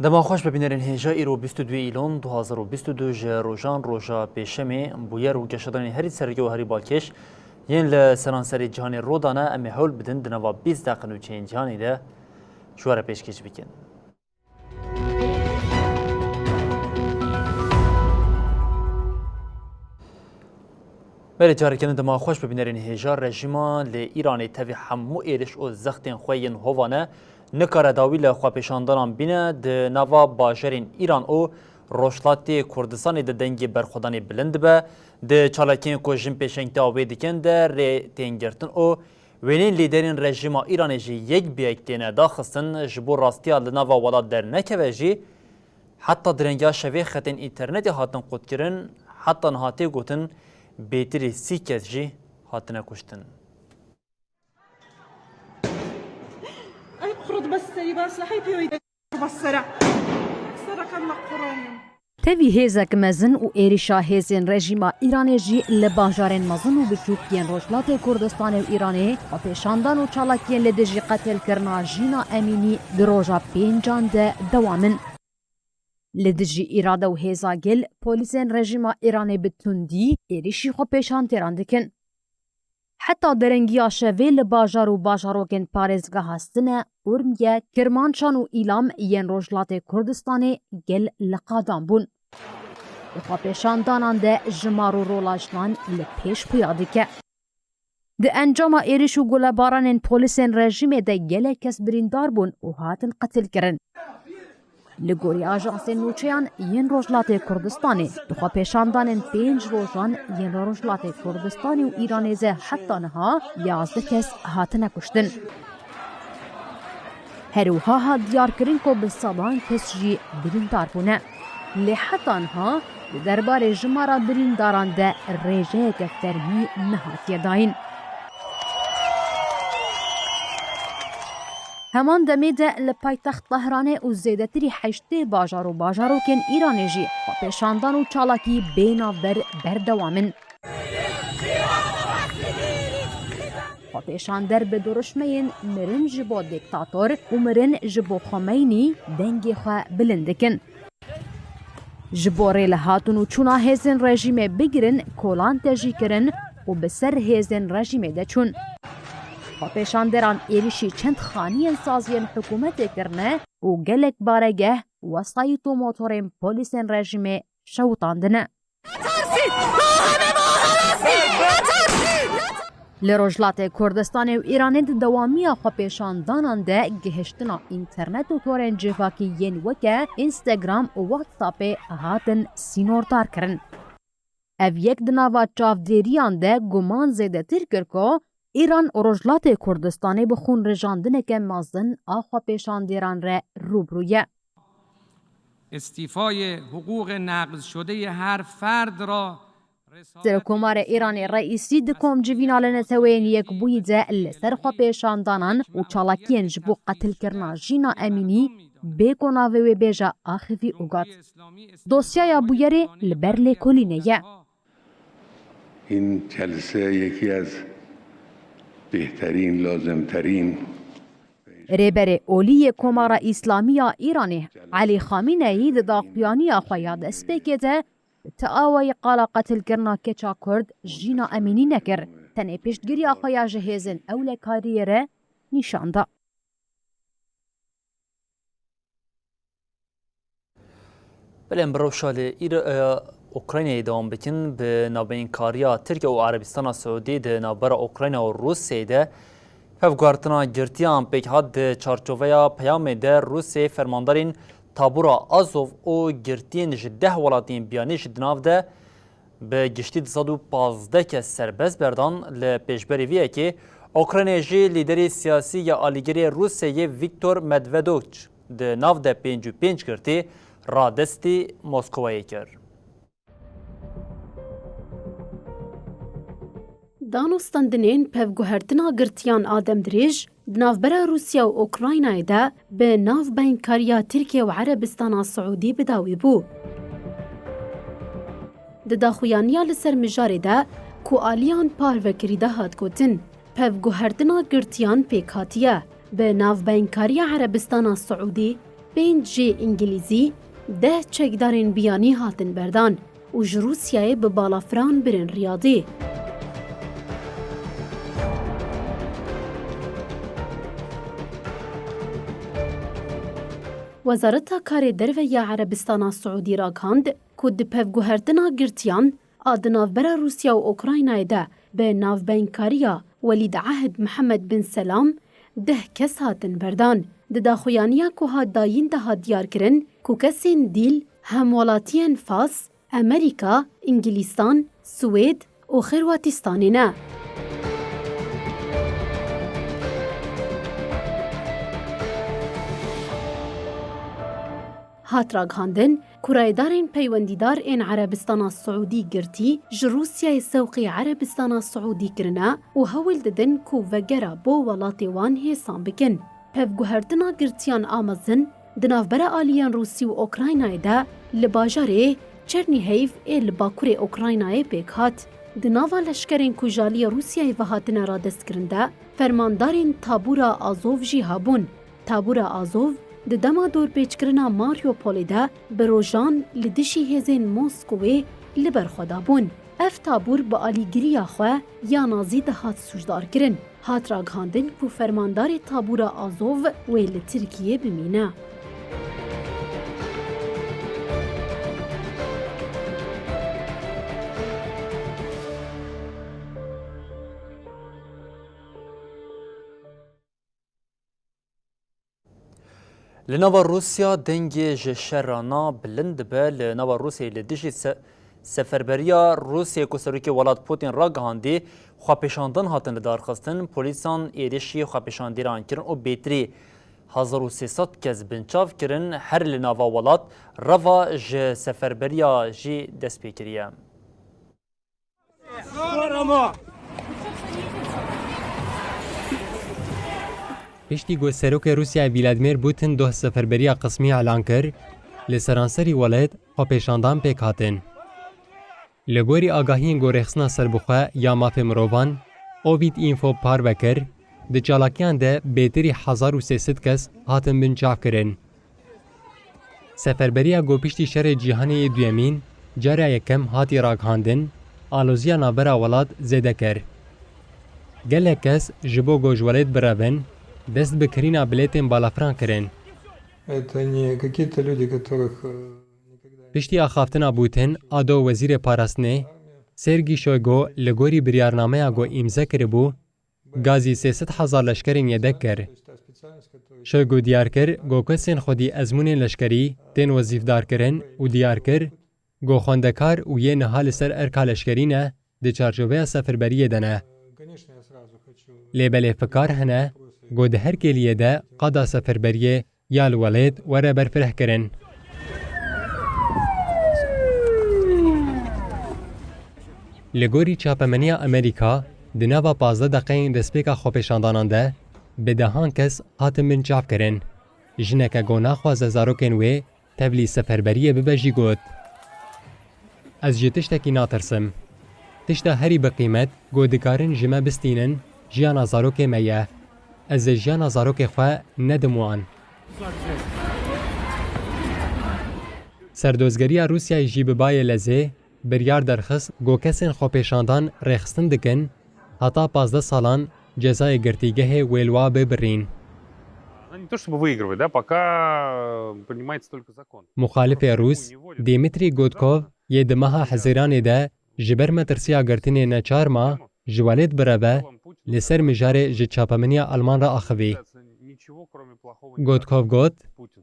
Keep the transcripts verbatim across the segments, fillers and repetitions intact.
Dema xweş be bînerên hêja, îro bîst û duyê Îlon du hazar û bîst û du ji rojan roja Pêşemê, bûyer û geşedanên herî sereke û herî balkêş yên li seranserê cîhanê ro dane, em ê hewl bidin di nava bîst deqe nûçeyên cîhanê de ji we re pêşkêş bikin. Belê, careke din dema xweş be bînerên hêja. Rejîma li Îranê tevî hemû êriş û zextên xwe yên hovane nikare dawî li xwepêşandanan bîne. Di nava bajarên Îran û Rojhilatê Kurdistanê de dengê berxwedanê bilind dibe. Di çalakiyên ku jin pêşengtiya wê dikin de rê tên girtin û wêneyên lîderên rejîma Îranê jî yek bi yek têne daxistin, ji bo rastiya li nava welat dernekeve jî, heta direngiya şevê xetên înternetê hatin qutkirin, heta niha tê gotin bêtirî sî kes jî hatine kuştin. Ay, qurut bes serî bas, hay pêwî de bas sera. Sera kan la qurayım. Tevî hêzek mezin û êrişa hêzên rejîma Îranê jî li bajarên mezin û biçûk yên Rojhilatê Kurdistanê û Îranê, xwepêşandan û çalakiyên li dijî qetilkirina Jîna Emînî di roja pêncan de dewam in. Li dijî îrade û hêza gel, polîsên rejîma Îranê bi tundî êrişî xwepêşandêran dikin. Heta derengiya şevê li bajar û bajarokên parêzgeha Sine, Urmiye, Kirmanşan û Îlam yên Rojhilatê Kurdistanê gel li qadan bûn. Di xwepêşandanan de jimar û rola jinan li pêş xuya dike. Di encama êriş û gulebaranên polîsên rejîmê de gelek kes birîndar bûn û hatin qetilkirin. Li gorî ajansên nûçeyan yên Rojhilatê Kurdistanê, di xwepêşandanên pênc rojan yên li Rojhilatê Kurdistanê û Îranê de heta niha yazdeh kes hatine kuştin. Her wiha hat diyarkirin ku bi sedan kes jî birîndar bûne. Lê heta niha di derbarê jimara birîndaran de rêjeyeke fermî nehatiye dayîn. Heman demê de li paytext Tehranê û zêdetirî heştê bajar û bajarokên Îranê jî xwepêşandan û çalakî bê navber berdewam in. Xwepêşander bi dirûşmeyên mirin ji bo dîktator û mirin ji bo Xameynî dengê xwe bilind dikin. Ji bo rê li hatin û çûna hêzên rejîmê bigirin, kolan tejî kirin û bi ser hêzên rejîmê de çûn. Xwepêşanderan êrişî çend xaniyên saziyên hikûmetê kirine û gelek baregeh, wesayît û motorên polîsên rejîmê şewitandine. Li Rojhilatê Kurdistanê û Îranê di dewamiya xwepêşandanan de gihiştina înternet û torên civakî yên weke Instagram û WhatsAppê hatin sînordarkirin. Ev yek di nava çavdêriyan de guman zêdetir kir ku Îran û Rojhilatê Kurdistanê bi xûnrijandineke mezin a xwepêşandêran re rûbirû ye. استیفای حقوق نقض شده هر فرد را رسالت Serokkomarê Îranê Reîsî di komcivîna li Neteweyên Yekbûyî de li ser xwepêşandanan û çalakiyên ji bo qetilkirina Jîna Emînî bê ku navê wê bêje axivî û got, Dosyaya bûyerê li ber lêkolînê ye. این جلسه یکی از بهترین، لازمترین Rêberê Olî yê Komara Îslamî ya Îranê Elî Xamîneyî di daxuyaniya xwe ya destpêkê de bi ti awayî qala qetilkirina keça Kurd Jîna Emînî nekir, tenê piştgiriya xwe ya ji hêzên ewlekariyê re nîşan da. Belê, em bi rewşa li Îra-, e, Ukraynayê dewam bikin. Bi navbeynkariya Tirkiye û Erebistana Siûdî di navbera Ukrayna û Rûsyayê de pevguhertina girtiyan pêk hat. Di çarçoveya peyamê de Rûsyayê fermandarên Tabûra Azov û girtiyên ji deh welatiyên biyanî ji di nav de bi giştî du sed û pazdeh kes serbest berdan. Li pêşberî vê yekê, Ukraynayê jî lîderê siyasî ya alîgirê Rûsyayê Viktor Medvedovç di nav de pêncî û pênc girtî radestî Moskowayê kir. Danûstandinên pevguhertina girtiyan a demdirêj di navbera Rûsya û Ukraynayê de bi navbeynkariya Tirkiye û Erebistana Siûdî bi dawî bû. Di daxuyaniya li ser mijarê de ku aliyan parve kirî de hat gotin, pevguhertina girtiyan pêk hatiye, bi navbeynkariya Erebistana Siûdî Pênc jê Îngilîzî, deh çekdarên biyanî hatin berdan û ji Rûsyayê bi balafran birin Riyadê. Wezareta Karê Derve ya Erebistana Siûdî ragihand ku di pevguhertina girtiyan a di navbera Rûsya û Ukraynayê de bi navbeynkariya Welîd Ehd Mihemed bin Selam deh kes hatin berdan. Di daxuyaniya ku hat dayîn de hat diyarkirin ku kesên dîl hemwelatiyên Fas, Amerîka, Îngilîstan, Swêd û Xirwatistanê ne. Hat ragihandin ku raydarên peywendîdar ên Erebistana Siûdî girtî ji Rûsyayê sewqî Erebistana Siûdî kirine û hewl didin ku vegera bo welatê wan hêsan bikin. Pevguhertina girtiyan a mezin di navbera aliyên Rûsî û Ukraynayê de li bajarê Çernîheyv ê li bakurê Ukraynayê pêk hat. Di nava leşkerên ku ji aliyê Rûsyayê ve hatine radestrkirin de fermandarên Tabûra Azov jî hebûn. Tabûra Azov di dema dorpêçkirina Mariupolê de bi rojan li dijî hêzên Moskowê li ber xwe dabûn. Ev tabûr bi alîgiriya xwe ya nazî dihat sûcdarkirin. Hat ragihandin ku fermandarê Tabûra Azov wê li Tirkiyê bimîne. Li nava Rûsya dengê ji şerana bilind dibe. Li nava Rûsyayê li dijî se-, seferberiya Rûsyayê ku serokê welat Putin ragihandî, xwepêşandan hatin lidarxistin, polîsan êrişî xwepêşandîran kirin û bêtirî hezar û sê sed kes binçav kirin. Her li nava welat reva ji seferberiya jî dest pê kiriye. Piştî ku serokê Rûsyayê Vladimir Putin doh seferberiya qismî elan kir, li seranserî welêt xwepêşandan pêk hatin. Li gorî agahiyên ku Rêxistina Serbixwe ya Mafê Mirovan, Ovid Info parve kir, di çalakiyan de bêtirî hezar û sê sed kes hatin binçavkirin. Seferberiya ku piştî şerê cîhanê yê duyemîn cara yekem hatî ragihandin, aloziya navbera welat zêde kir. Gelek kes ji bo ku ji welêt birevin, dest bi kirîna bilêtên balafran kirin. Это не какие-то люди, которых, э, никогда не Piştî axaftina Putin a do wezîrê parastinê, Sergî Şoygu li gorî biryarnameya ku îmze kiribû, gazî sê sed hezar leşkerên yedek kir. Şoygu diyar kir ku kesên xwedî ezmûnên leşkerî tên wezîfdarkirin û diyar kir ku xwendekar û yê niha li ser erka leşkerî ne, di çarçoveya seferberiyê de ne. Lê belê fikar hene ku di her kêliyê de qada seferberiyê ya li welêt were berfirehkirin. Li gorî çapemeniya Amerîka, di nava pazdeh deqeyên destpêka xwepêşandanan de bi dehan kes hatin binçavkirin. Jineke ku naxwaze zarokên wê tevlî seferberiyê bibe jî got, Ez ji tiştekî natirsim. Tişta herî bi qîmet ku dikarin ji me bistînin, jiyana zarokê me ye. Ez ê jiyana zarokê xwe nedim wan. Serdozgeriya Rûsyayê jî bi bayê lezê biryar derxist ku kesên xwepêşandan rêxistin dikin, heta pazdeh salan cezayê girtîgehê wê li wa bibirîn. Она не то чтобы выигрывает, да, пока, э, принимается только закон. Muxalifê Rûs, Dmitry Godkov, yê di meha Hezîranê de ji ber metirsiya girtinê neçar ma ji welêt bireve, li ser mijarê ji çapemeniya Alman re axivî. Godkov got,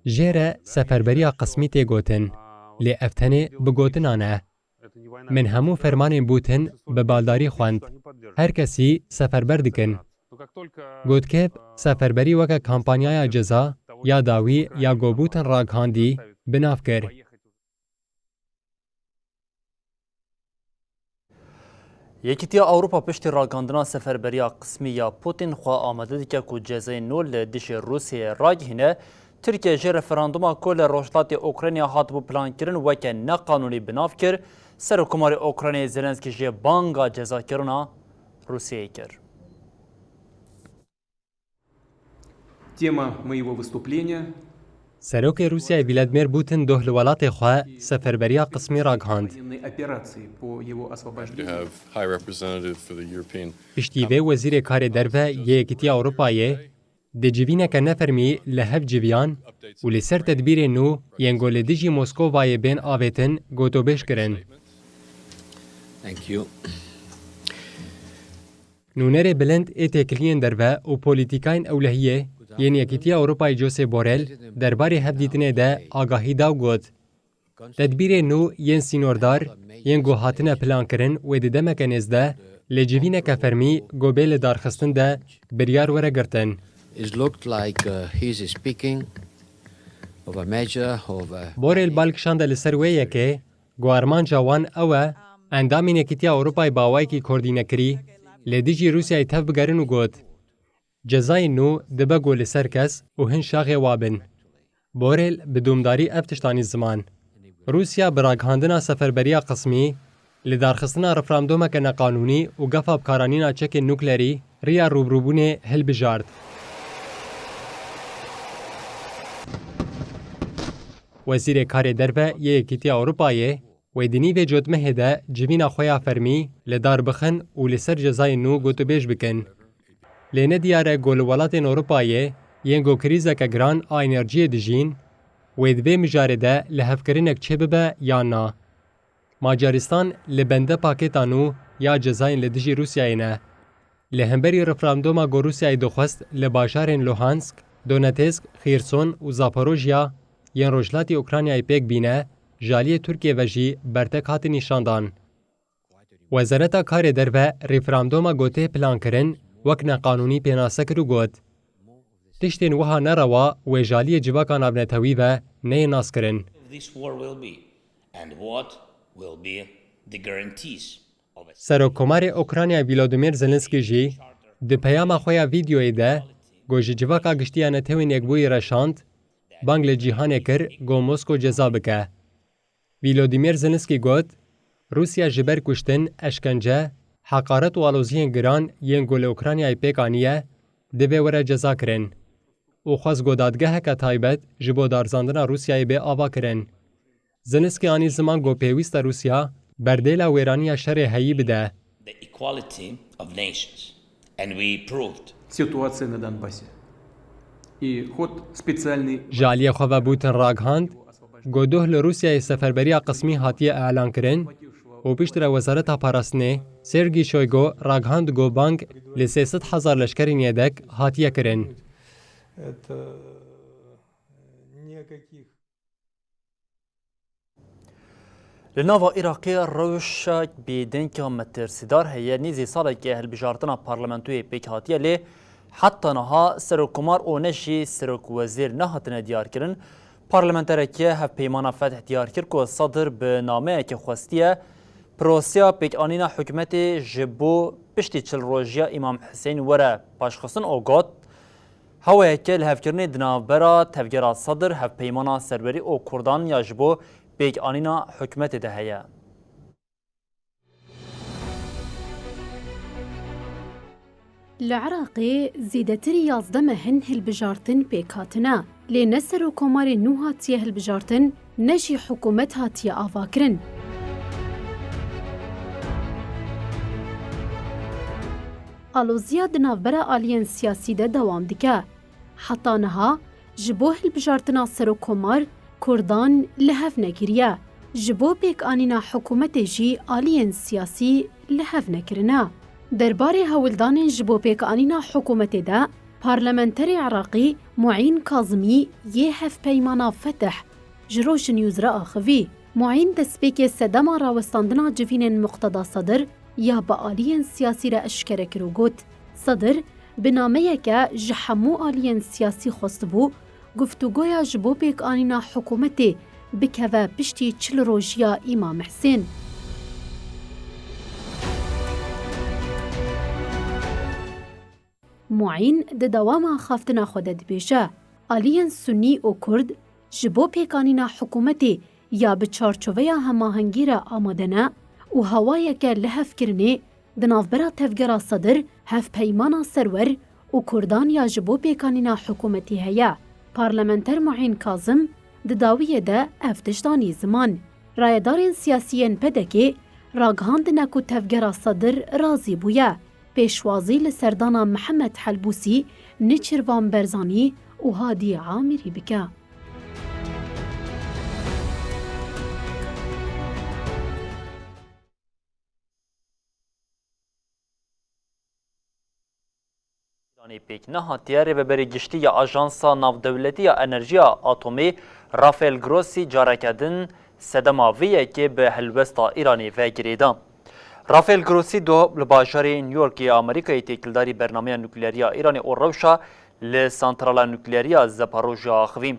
Jê re seferberiya qismî tê gotin, lê ev tenê bi gotinan e. Min hemû fermanên Putin bi baldarî xwend. Her kesî seferber dikin. Godkov seferberî weke kampanyaya ceza ya dawî ya ku Putin ragihandî bi nav kir. Yekîtiya Ewropa piştî ragihandina seferberiya qismî ya Putin xwe amade dike ku cezayên nû li dijî Rûsyayê ragihîne. Tirkiye jî referanduma ku li rojhilatê Ukraynayê hatibû plankirin weke neqanûnî bi nav kir. Serokkomarê Ukraynayê Zelenskî jî banga cezakirina Rûsyayê kir. Тема моего выступления Serokê Rûsyayê Vladimir Putin doh li welatê xwe seferberiya qismî ragihand. Военной операции по его Happy to освобождению. have High Representative for the European Piştî vê wezîrê karê derve yê Yekîtiya Ewropayê di civîneke nefermî li hev civiyan û li ser tedbîrên nû yên ku li dijî Moskovayê bên avêtin gotobêj kirin. Thank you. Nûnerê bilind ê têkiliyên derve û polîtîkayên ewlehiyê yên Yekîtiya Ewropayê Josep Borrell derbarê hevdîtinê de agahî da û got, tedbîrê nû yên sînordar yên ku hatine plankirin wê di demeke nêz de lê civîneke fermî ku bê lidarxistin de biryar were girtin. It looked like uh, he's speaking of a measure of a Borrell bal kişande li ser wê yekê ku armanca wan ew e endamên Yekîtiya Ewropayê bi awayekî koordînekirî li dijî Rûsyayê tev bigerin û got, cezayên nû dibe ku li ser kes û hin şaxê wa bin. Borrell bi dûmdarî ev tişt anî ziman. Rûsya bi ragihandina seferberiya qismî, lidarxistina referandûmeke neqanûnî û gefa bikaranîna çekên nuklerî riya rûbirûbûnê hilbijart. Wezîrê Karê Derve yê Yekîtiya Ewropayê wê di nîvê cotmehê de civîna xwe ya fermî li dar bixin û li ser cezayên nû gotûbêj bikin. Lê ne diyar e ku li welatên Ewropayê yên ku krîzeke giran a enerjiyê dijîn, wê di vê mijarê de lihevkirinek çêbibe yan na. Macaristan li bende pakêta nû ya cezayên li dijî Rûsyayê ne. Li hemberî referandûma ku Rûsyayê dixwest li bajarên Luhansk, Donetsk, Xîrson û Zaporojya yên rojhilatî Ukraynayê pêk bîne, ji aliyê Tirkiyê ve jî bertek hatin nîşandan. Wezareta Karê Derve referandûma ku tê plankirin wek neqanûnî pênase kir û got, tiştên wiha nerewa wê ji aliyê civaka navnetewî ve neyê naskirin. This war will be and what will be the guarantees of a Serokkomarê Ukraynayê Volodymyr Zelensky jî di peyama xwe ya vîdyoyê de ku ji civaka giştî ya Netewên Yekbûyî re şand, bang li cîhanê kir ku Mosko ceza bike. Volodymyr Zelensky got, Rûsya ji ber kuştin, eşkence, heqaret û aloziyên giran yên ku li Ukraynayê pêk aniye, divê were cezakirin û xwest ku dadgeheke taybet ji bo darizandina Rûsyayê bê avakirin. Zelensky anî ziman ku pêwîst e Rûsya berdêla wêraniya şerê heyî bide. The equality of nations, and we proved Ситуация на Донбассе. И ход специальный Ji aliyê xwe ve Putin ragihand ku doh li Rûsyayê seferberiya qismî hatiye elankirin û piştre Wezareta Parastinê Sergî Shoygu ragihand ku bang li sê sed hezar leşkerên yedek hatiye kirin. Это никаких Li nava Iraqê rewşek bêdeng ya metirsîdar heye. Nêzî salekê hilbijartina parlamentoyê pêk hatiye, lê heta niha serokkomar û ne jî serokwezîr nehatine diyarkirin. Parlamenterekî Hevpeymana Fetih diyar kir ku Sedir bi nameyekê xwestiye proseya pêkanîna hikûmetê ji bo piştî çil rojiya Îmam Hisên were paşxistin û got, Hewayeke lihevkirinê di navbera Tevgera Sedir, Hevpeymana Serwerî û Kurdan ya ji bo pêkanîna hikûmetê de heye. Li Iraqê zêdetirî yazdeh meh in hilbijartin pêk hatine, lê ne serokkomarê nû hatiye hilbijartin, ne jî hikûmet hatiye avakirin. Aloziya di navbera aliyên siyasî de dewam dike. Heta niha ji bo hilbijartina serokkomar Kurdan li hev nekiriye. Ji bo pêkanîna hikûmetê jî aliyên siyasî li hev nekirine. Derbarê hewldanên ji bo pêkanîna hikûmetê de parlamenterê Iraqî Muîn Kazimî yê Hevpeymana Fetih ji Rojnews re axivî. Muîn destpêkê sedema rawestandina civînên Muqteda Sedir ya bi aliyên siyasî re eşkere kir û got, Sedir bi nameyeke ji hemû aliyên siyasî xwestibû guftûgoya ji bo pêkanîna hikûmetê bikeve piştî çil rojiya Îmam Hisên. Muîn di dewama axaftina xwe de dibêje, aliyên Sunî û Kurd ji bo pêkanîna hikûmetê ya bi çarçoveya hemahengî re amade ne û hewayeke lihevkirinê di navbera Tevgera Sedir, Hevpeymana Serwer û Kurdan ya ji bo pêkanîna hikûmetê heye. Parlamenter Muîn Kazim di dawiyê de ev tişt anî ziman. Rayedarên siyasî yên P D K'ê ragihandine ku tevgera Sedir razî bûye pêşwazî li serdana Mihemed Helbûsî, Nêçîrvan Berzanî û Hadî Amîrî bike. Îranê pêk nehatiye, rêveberê giştî ya Ajansa Navdewletî ya Enerjiya Atomî Rafael Grossi careke din sedema vê yekê bi helwesta Îranê ve girê da. Rafael Grossi do li bajarê New Yorkê ya Amerîkayê têkildarî bernameya nukleerî ya Îranê û rewşa li santrala nukleerî ya Zaporojye axivî.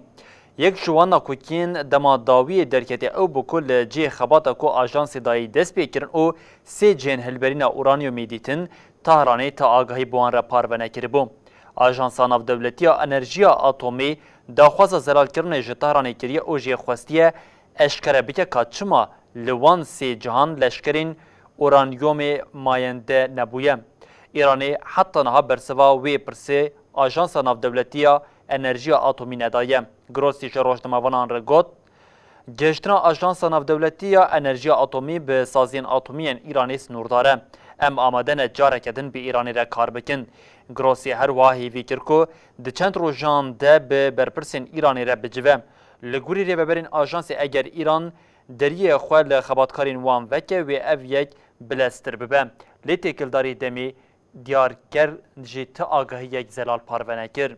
Yek ji wan nakokiyên dema dawiyê derketê ew bû ku li cihê xebata ku ajansê dayî dest pê kirin û sê cihên hilberîna uranyumê dîtin, Tahranê ti agahî bi wan re parve nekiribû. Ajansa Navdewletî ya Enerjiya Atomî daxwaza zelalkirinê ji Tahranê kiriye û jê xwestiye eşkere bike ka çima li wan sê cihan leşkerên uranyumê mayende nebûye. Îranê heta niha bersiva wê pirsê Ajansa Navdewletî ya Enerjiya Atomî nedaye. Grossi ji rojnamevanan re got, Gihiştina Ajansa Navdewletî ya Enerjiya Atomî bi saziyên atomî yên Îranê sinûrdar e. Em amade ne careke din bi Îranê re kar bikin. Grossi her wiha hêvî kir ku di çend rojan de bi berpirsên Îranê re bicive. Li gorî rêveberên ajansê, eger Îran deriyê xwe li xebatkarên wan veke, wê ev yek bileztir bibe. Lê têkildarî demê diyarker jî ti agahiyek zelal parve nekir.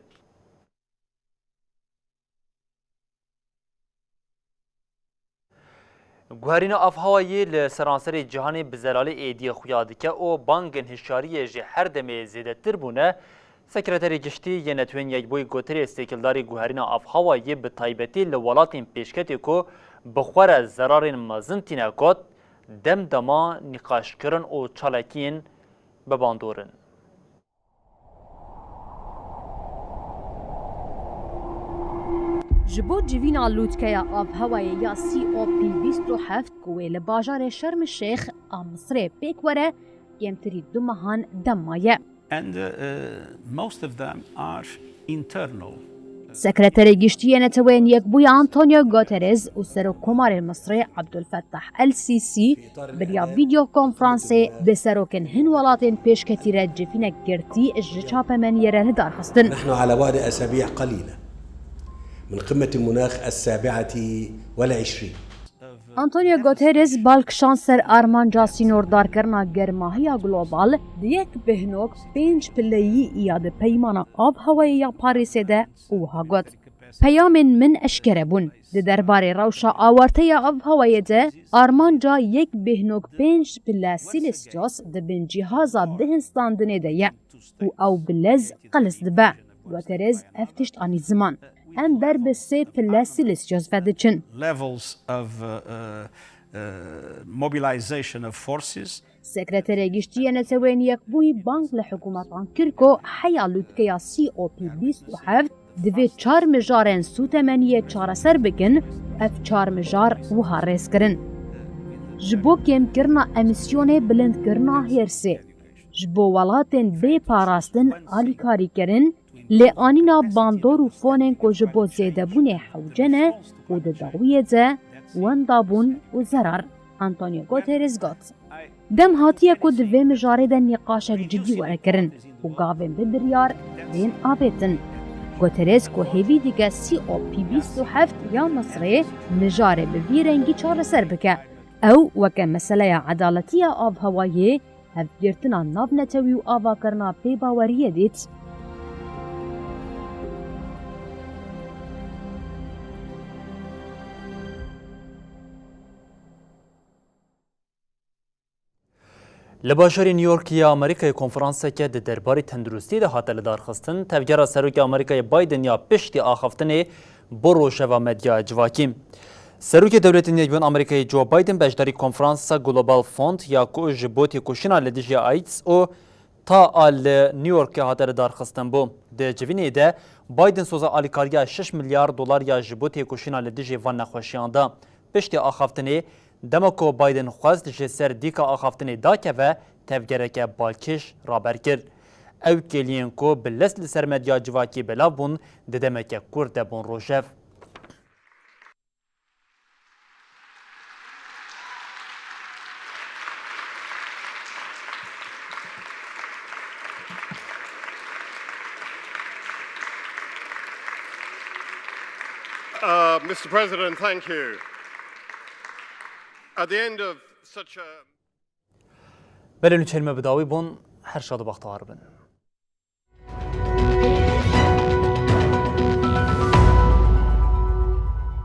Guherîna avhewayê li seranserê cîhanê bi zelalî êdî xuya dike û bangên hişyariyê jî her demê zêdetir bûne. Sekreterê Giştî yê Netewên Yekbûyî Guterres têkildarî guherîna avhewayê bi taybetî li welatên pêşketê ku bi xwe re zerarên mezin tîne got, dem dema nîqaşkirin û çalakiyên bi bandor in. Ji bo civîna lûtkeya avhewayê ya C O P bîst û heft ku wê li bajarê Şerm Şêx a Misirê pêk were, kêmtirî du mehan dem maye. And uh, most of them are internal. Sekreterê Giştî yê Neteweyên Yekbûyî Antonio Guterres û Serokkomarê Misirê Abdulfettah El Sîsî bi riya vîdeo konferansê bi serokên hin welatên pêşketî re civînek girtî ji çapemeniyê re li dar xistin. نحن على بعد أسابيع قليلة من قمة المناخ السابعة والعشرين. Antonio Guterres bal kişand ser armanca sînordarkirina germahiya global di yek bêhnok pênc pileyî ya di Peymana Avhewayê ya Parîsê de û wiha got, Peyamên min eşkere bûn. Di derbarê rewşa awarteya avhewayê de armanca yek bêhnok pênc pile Sîlîsîyos di bin cîhaza bihistandinê de ye û ew bi lez qels dibe. Guterres ev tişt anî ziman. Em ber bi sê pile Sîlîsîyos ve diçin. Levels of uh, uh, uh, mobilization of forces. Sekreterê Giştî yê Neteweyên Yekbûyî bang li hikûmetan kir ku heya lûtkeya C O P bîst û heft divê çar mijarên sûtemeniyê çareser bikin, ev çar mijar wiha rêz kirin. Ji bo kêmkirina emîsyonê, bilindkirina hêrsê, ji bo welatên bê parastin alîkarî kirin, lê anîna bandor û fonên ku ji bo zêdebûnê hewce ne û di dawiyê de wenda bûn û zerar. Antonio Guterres got, Dem hatiye ku di vê mijarê de nîqaşek cidî were kirin û gavên bi biryar bên avêtin. Guterres ku hêvî dike C O P bîst û heft ya Misirê mijarê bi vî rengî çareser bike. Ew weke meseleya edaletiya avhewayê, hevgirtina navnetewî û avakirina pêbaweriyê dît. Li bajarê New York ya Amerîkayê konferanseke di derbarê tenduristiyê de hate lidarxistin. Tevgera Serokê Amerîkayê Biden ya piştî axaftinê bo rojeva medya civakî. Serokê Dewletên Yekbûyî Amerîkayê Joe Biden beşdarî konferansa Global Fund ya ku ji bo têkoşîna li dijî AIDS û ta a li New Yorkê hate lidarxistin bû. Di civînê de Biden soza alîkariya şeş milyar dolar ya ji bo têkoşîna li dijî van nexweşiyan da. Piştî axaftinê, dema ku Biden xwest ji ser dîka axaftinê dakeve, tevgereke balkêş raber kir. Ew kêliyên ku bi lez li ser medya civakî belav bûn, di demeke kurt de bûn rojev. Uh, Mister President, thank you. At the end of such a Belê, nûçeyên me bi dawî bûn, her şad û bextewar bin.